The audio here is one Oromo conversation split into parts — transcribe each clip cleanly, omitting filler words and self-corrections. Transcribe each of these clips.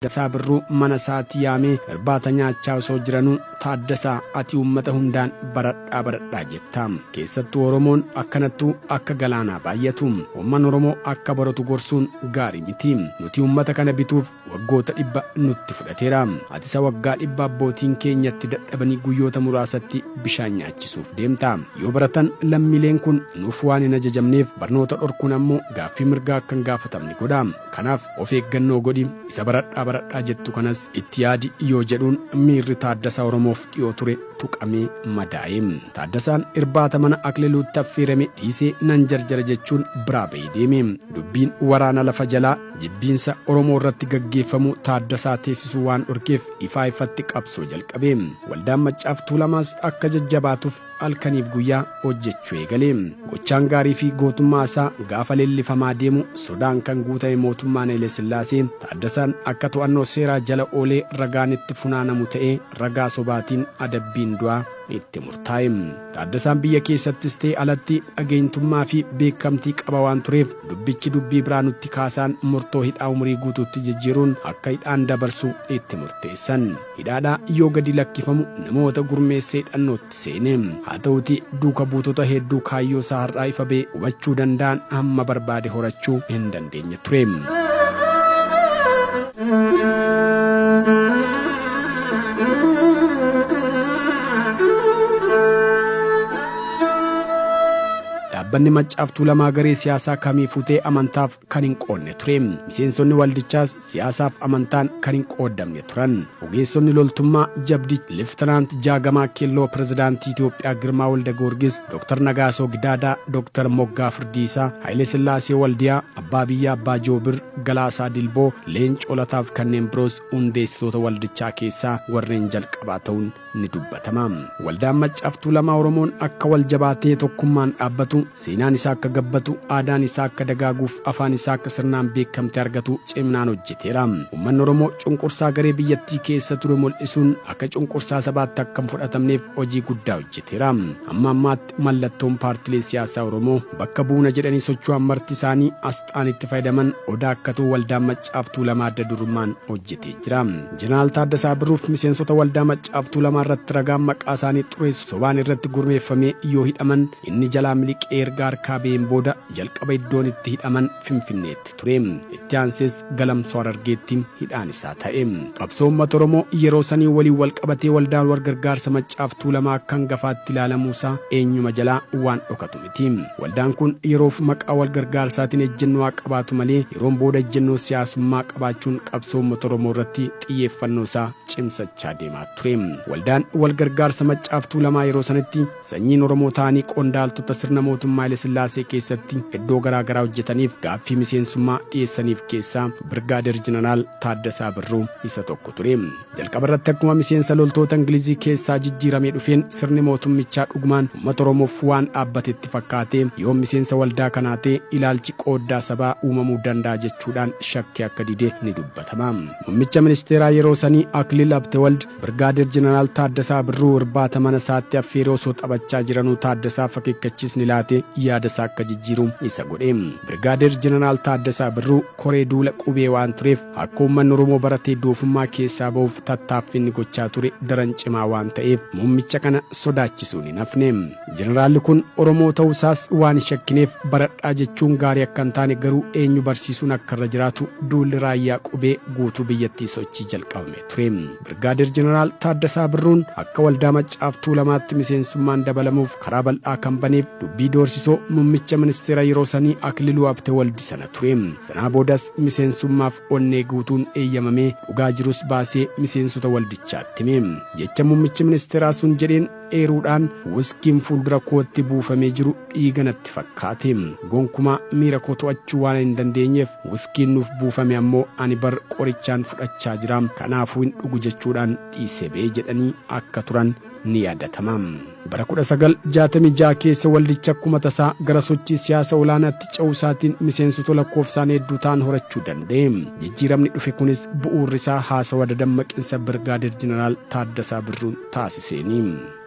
Taaddasaa Birruu mana isaatii yaamee irbaata nyaachaa osoo jiranuu Taaddasaa ati uummata hundaan baradhaa baradhaa jetta. Keessattuu Oromoon akkanattuu akka galaanaa baay'atu. Uummanni Oromoo akka baratu gorsuun gaarii miti. Nuti uummata kana bituuf waggoota 100 nutti fudhateera. Ati isa waggaa 100 abbootiin keenyatti dadhabanii guyyoota muraasatti bishaan nyaachisuuf deemta. Yoo baratan lammiileen kun nuuf waan hin ajajamneef barnoota dhorkuun ammoo gaaffii mirgaa akka hin gaafatamne godha. Kanaaf of eeggannoo godhi isa baradhaa baradhaa jettu kanas itti yaadi yoo jedhuun miirri Taaddasaa Oromoof dhiyoo ture tuqamee madaa'e. Taaddasaan irbaata mana Akliluutti affeerame dhiisee nan jarjara jechuun biraa ba'ee deeme. Dubbiin waraana lafa jalaa jibbiinsa Oromoo irratti gaggeeffamu Taaddasaa teessisuu waan dhorkeef ifaa ifatti qabsoo jalqabe. Waldaan Maccaaf Tuulamaas akka jajjabaatuuf halkaniif guyyaa hojjechuu eegale. Gochaan gaarii fi gootummaa isaa gaafa leellifamaa deemu sodaan kan guutame mootummaan Haile Sillaasee Taaddasaan akka to'annoo seeraa jala oolee ragaan itti funaanamu ta'ee ragaa sobaatiin adabbiin du'aa itti murtaa'e. Taaddasaan biyya keessattis ta'e alatti dhageenyummaa fi beekamtii qaba waan tureef dubbichi dubbii biraa nutti kaasaan murtoo hidhaa umurii guutuutti jijjiiruun akka hidhaan dabarsu itti murteessan. Hidhaadhaa yoo gadi lakkifamu namoota gurmeessee hidhannootti seene. Haa ta'uti duuka buutota hedduu kaayyoo isaa har'aa ifa ba'e hubachuu danda'an hamma barbaade horachuu hin dandeenye ture. Dhaabbanni Maccaaf Tuulamaa garee siyaasaa kamiifuu ta'e amantaaf kan hin qoodne ture. Miseensonni waldichaas siyaasaaf amantaan kan hin qooddamne turan. Ogeessonni loltummaa jabdi Leftinaant Jaagamaa Keelloo, Pirezidaantii Itoophiyaa Girmaa Walda Goorgis, Dr. Nagaasoo Gidaadaa, Dr. Moggaa Firdiisaa, Haile Sillaasee Waldiyaa, Abbaa Biyyaa Abbaa Joobir, Galaasaa Dilboo, Leencoo Lataaf kanneen biroos hundeessitoota waldichaa keessaa warreen jalqabaa ta'uun ni dubbatama. Waldaan Maccaaf Tuulamaa Oromoon akka wal jabaatee tokkummaan dhaabbatu, seenaan isaa akka gabbatu, aadaan isaa akka dagaaguuf afaan isaa akka sirnaan beekamte argatu ciminaan hojjeteera. Uummanni Oromoo cunqursaa garee biyyattii keessa ture mul'isuun akka cunqursaa sabaatti akka hin fudhatamneef hojii guddaa hojjeteera. Hamma ammaatti mallattoon paartilee siyaasaa Oromoo bakka buuna jedhanii socho'an marti isaanii asxaan itti fayyadaman odaa akka ta'u waldaan Maccaaf Tuulamaa adda durummaan hojjetee jira. Jeneraal Taaddasaa Birruuf miseensota waldaa Maccaaf Tuulamaa irratti ragaan maqaa isaanii xureessu sobaan irratti gurmeeffamee yoo hidhaman inni jalaa miliqee erga harkaa ba'een booda jalqaba iddoon itti hidhaman Finfinneetti ture. Itti aansees Galamsoo Harargeetti hidhaan isaa ta'e. Qabsoo uummata Oromoo yeroo sanii waliin wal qabatee waldaan wal gargaarsa Maccaaf Tuulamaa akka hangafaatti ilaalamuusaa eenyuma jalaa waan dhokatu miti. Waldaan kun yeroof maqaa wal gargaarsaatiin ejjennoo haa qabaatu malee yeroon booda ejjennoo siyaasummaa qabaachuun qabsoo uummata Oromoo irratti xiyyeeffannoo isaa cimsachaa deemaa ture. Waldaan wal gargaarsa Maccaaf Tuulamaa yeroo sanatti sanyiin Oromoo ta'anii qondaaltota sirna mootummaa Haile Sillaasee keessatti iddoo garaa garaa hojjetaniif gaaffii miseensummaa dhiyeessaniif keessaa Birgaadeer Jeneraal Taaddasaa Birruu isa tokko ture. Jalqaba irratti akkuma miseensa loltoota Ingilizii keessaa jijjiiramee dhufeen sirni mootummichaa dhugumaan uummata Oromoof waan dhaabbatetti fakkaatee yoo miseensa waldaa kanaa ta'e ilaalchi qooddaa sabaa uumamuu danda'a jechuudhaan shakkii akka dide ni dubbatama. Muummicha ministeeraa yeroo sanii Akiliil Abtewald Birgaadeer Jeneraal Taaddasaa Birruu irbaata mana isaatti affeeree osoo taphachaa jiranuu Taaddasaaf akeekkachiisni laate yaada isaa akka jijjiiru isa godhe. Birgaadeer Jeneraal Taaddasaa Birruu koree duula qubee waan tureef akka uummanni Oromoo baratee doofummaa keessaa ba'uuf tattaaffiin gochaa ture daran cimaa waan ta'eef muummicha kana sodaachisuun hin hafne. Jeneraalli kun Oromoo ta'uusaas waan hin shakkineef baradhaa jechuun gaarii akka hin taane garuu eenyu barsiisuun akka irra jiraatu duulli raayyaa qubee guutuu biyyattii sochii jalqabame ture. Birgaadeer Jeneraal Taaddasaa Birruun akka waldaa Maccaaf Tuulamaatti miseensummaan dabalamuuf karaa bal'aa kan baneef dubbii doorsisoo muummicha ministeera yeroo sanii Akililuu Abtewaldi sana ture. Sanaa boodas miseensummaaf onnee guutuun eeyyamamee dhugaa jirus baasee miseensota waldichaatti hime. Jecha muummichi ministeeraa sun jedheen eeruudhaan wuskiin fuuldura kootti buufamee jiru dhiiga natti fakkaate. Gonkumaa miira koo to'achuu waan hin dandeenyeef wuskiin nuuf buufame ammoo ani bar qorichaan fudhachaa jira kanaafuu hin dhugu jechuudhaan dhiisee ba'e jedhanii akka turan ni yaadatama. Bara 1966 keessa waldicha akkuma tasaa gara sochii siyaasa olaanaatti ce'uu isaatiin miseensota lakkoofsaan hedduu ta'an horachuu danda'e. Jijjiiramni dhufe kunis bu'uurri isaa haasawa dadammaqinsa Birgaadeer Jeneraal Taaddasaa Birruun taasiseeni.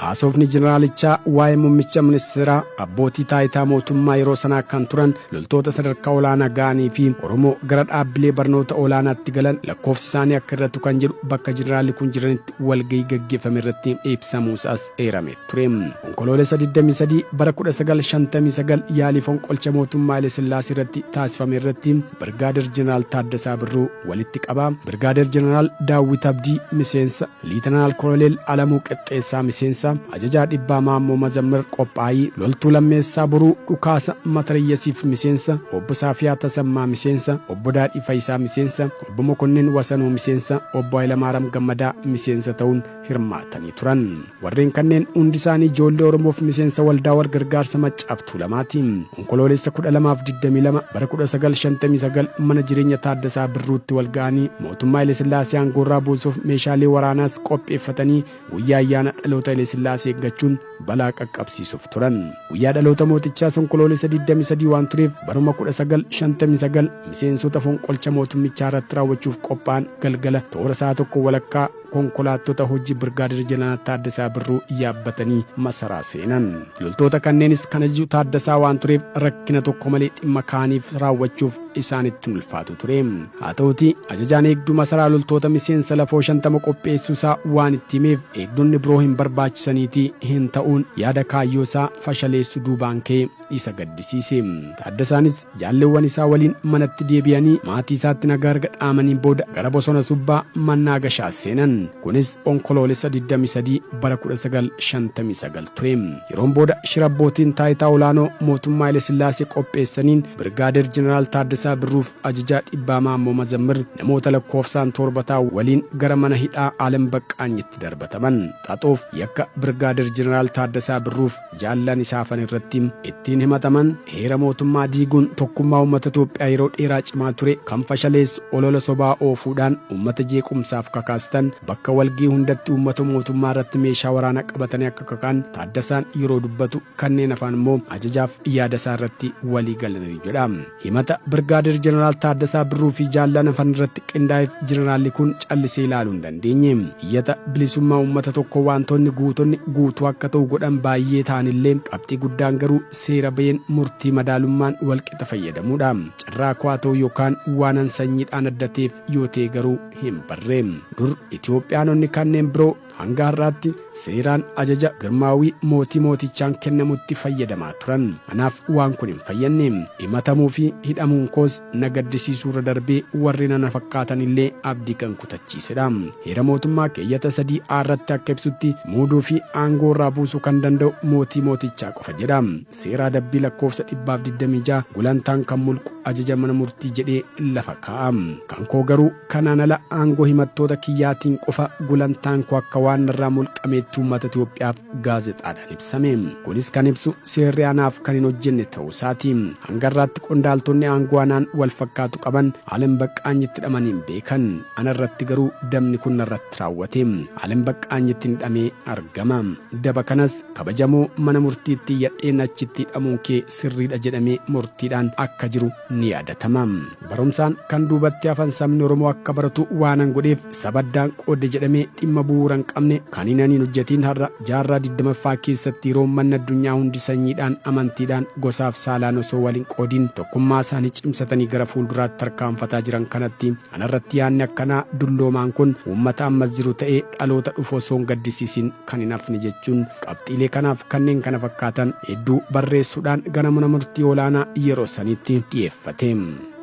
Haasofni jeneraalichaa waa'ee muummicha ministeeraa, abbootii taayitaa mootummaa yeroo sanaa kan turan, loltoota sadarkaa olaanaa ga'anii fi Oromoo gara dhaabbilee barnoota olaanaatti galan lakkoofsi isaanii akka irrattu kan jedhu bakka jeneraalli kun jiranitti walgahii gaggeeffame irratti ibsamuusaas eerame ture. Onkoloolessa 23 bara 1959 yaalii fonqolcha mootummaa Haile Sillaasee irratti taasifame irratti Birgaadeer Jeneraal Taaddasaa Birruu walitti qabaa, Birgaadeer Jeneraal Daawwit Abdii miseensa, Liitanaal Koloneel Alamuu Qixxeessaa miseensa, Ajajaa Dhibbaa Maammoo Mazammir Qophaayii, Loltuu Lammeessaa Boruu dhukaasa Matariyyasiif miseensa, Obbo Saafiyaa Tasammaa miseensa, Obbo Daadhii Fayisaa miseensa, Obbo Mokonnin Wasanuu miseensa, Obbo Hayilamaariyaam Gammadaa miseensa ta'uun hirmaatanii turan. Warreen kanneen hundi isaanii ijoollee Oromoof miseensa waldaa walgargaarsa Maccaaf Tuulamaati. Onkoloolessa 12-22 bara 1959 mana jireenya Taaddasaa Birruutti wal ga'anii mootummaa Haile Sillaasee aangoorraa buusuuf meeshaalee waraanaas qopheeffatanii guyyaa ayyaana dhaloota Haile Sillaasee eeggachuun balaa qaqqabsiisuuf turan. Guyyaa dhaloota mootichaas Onkoloolessa 23 waan tureef baruma 1959 miseensota fonqolcha mootummichaa irratti raawwachuuf qophaa'an galgala toora sa'a 1:30 konkolaattota hojii Birgaadeer Jeneraal Taaddasaa Birruu yaabbatanii masaraa seenan. Loltoota kanneenis kan ajaju Taaddasaa waan tureef rakkina tokko malee dhimma kaaniif raawwachuuf isaanitti ulfaatu ture. Haa ta'uti ajajaan eegduu masaraa loltoota miseensa lafoo 50 qopheessuu isaa waan itti himeef eegdonni biroo hin barbaachisaniitii hin ta'uun yaada kaayyoo isaa fashaleessu duubaan ka'ee isa gaddisiise. Taaddasaanis jaalleewwan isaa waliin manatti deebi'anii maatii isaatti nagaa erga dhaamaniin booda gara bosona Subbaa mannaa gashaa seenan. Kunis Onkoloolessa 23 bara 1959 ture. Yeroon booda shira abbootiin taayitaa olaanoo mootummaa Haile Sillaasee qopheessaniin Birgaadeer Jeneraal Taaddasaa Birruuf ajajaa Dhibbaa Maammoo Mazammir namoota lakkoofsaan 7 ta'an waliin gara mana hidhaa Alem Baqqaanyitti darbataman. Xaxoof yakka Birgaadeer Jeneraal Taaddasaa Birruuf jaallan isaa hafan irratti ittiin himataman heera mootummaa diiguun tokkummaa uummata Itoophiyaa yeroo dheeraa cimaa ture kan fashaleessu olola sobaa oofuudhaan uummata jeequmsaaf kakaastan bakka walgii hundatti uummata mootummaa irratti meeshaa waraanaa qabatanii akka kakaan Taaddasaan yeroo dubbatu kanneen afaan immoo ajajaaf yaada isaa irratti walii galanii jedha. Himata Birgaadeer Jeneraal Taaddasaa Birruu fi jaallan hafan irratti qindaa'eef jeneraalli kun callisee ilaaluu hin dandeenye. Iyyata bilisummaa uummata tokko wantoonni guutonni guutuu akka ta'u godhan baay'ee ta'anillee qabxii guddaan garuu seera baheen murtii madaalummaan walqixa fayyadamuudha. Carraa koo haa ta'u yookaan waanan sanyiidhaan adda ta'eef yoo ta'e garuu hin barre. Dur Itoophiyaanonni kanneen biroo hanga har'aatti seeraan ajaja girmaawii mootii mootichaan kennamutti fayyadamaa turan. Anaaf waan kun hin fayyadne. Himatamuu fi hidhamuun koos na gaddisiisuu irra darbee warreen ana fakkaatan illee abdii kan kutachiisedha. Heera mootummaa keeyyata 3 irratti akka ibsutti muuduu fi aangoo irraa buusuu kan danda'u mootii mootichaa qofa jedha. Seera adabbii lakkoofsa 126 gulantaan kan mulqu ajaja mana murtii jedhee lafa kaa'a. Kan koo garuu kanaan ala aangoo himattoota kiyyaatiin qofa gulantaan koo akka waan irraa mulqameetti uummata Itoophiyaaf gaazexaadhaan ibsame. Kunis kan ibsu seerri anaaf kan hin hojjenne ta'uu isaati. Hanga irraatti qondaaltonni aangoo anaan wal fakkaatu qaban Alem Baqqaanyitti hidhamanii hin beekan. Ana irratti garuu dabni kun narratti raawwate. Alem Baqqaanyitti hidhamee argama. Daba kanas kabajamoo mana murtiitti iyyadheen achitti hidhamuun kee sirriidha jedhamee murtiidhaan akka jiru ni yaadatama. Barumsaan kan duubatti hafan sabni Oromoo akka baratu waanan godheef saba addaan qoodde jedhamee dhimma bu'uura hin qabne kan hin aniin hojjetiin har'a jaarraa 20ffaa keessatti yeroo manni addunyaa hundi sanyiidhaan, amantiidhaan, gosaaf saalaan osoo waliin qoodiin tokkummaa isaanii cimsatanii gara fuulduraatti tarkaanfataa jiran kanatti anarratti yaadni akkanaa dulloomaan kun uummata ammas jiru ta'ee dhaloota dhufu osoo hin gaddisiisin kan hin hafne jechuun qabxiilee kanaaf kanneen kana fakkaatan hedduu barreessuudhaan gara mana murtii olaanaa yeroo sanitti dhiyeeffate.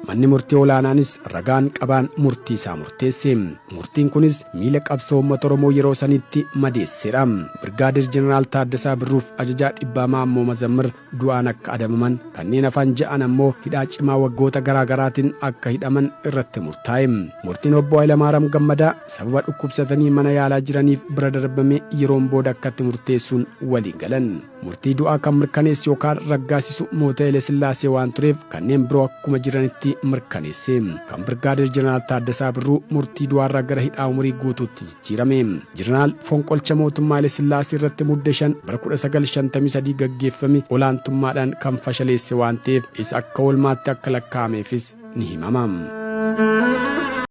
Manni murtii olaanaanis ragaan qabaan murtii isaa murteesse. Murtiin kunis miila qabsoo uummata Oromoo yeroo sanitti madeesseera. Birgaadeer Jeneraal Taaddasaa Birruuf ajajaa Dhibbaa Maammoo Mazammir du'aan akka adabaman, kanneen hafan ja'an ammoo hidhaa cimaa waggoota garaagaraatiin akka hidhaman irratti murtaa'e. Murtiin obbo Hayilamaariyaam Gammadaa sababa dhukkubsatanii mana yaalaa jiraniif bira darbame yeroon booda akkatti murteessuun walii galan. Murtii du'aa kan mirkaneessu yookaan raggaasisu mootii Haile Sillaasee waan tureef kanneen biroo akkuma jiranitti mirkaneesse. Kan Birgaadeer Jeneraal Taaddasaa Birruu murtii du'aarraa gara hidhaa umurii guutuutti jijjiirame. Jeneraal fonqolcha mootummaa Haile Sillaasee irratti Mudde 5 bara 1953 gaggeeffame olaantummaadhaan kan fashaleesse waan ta'eef isa akka oolmaatti akka lakkaa'ameefis ni himama.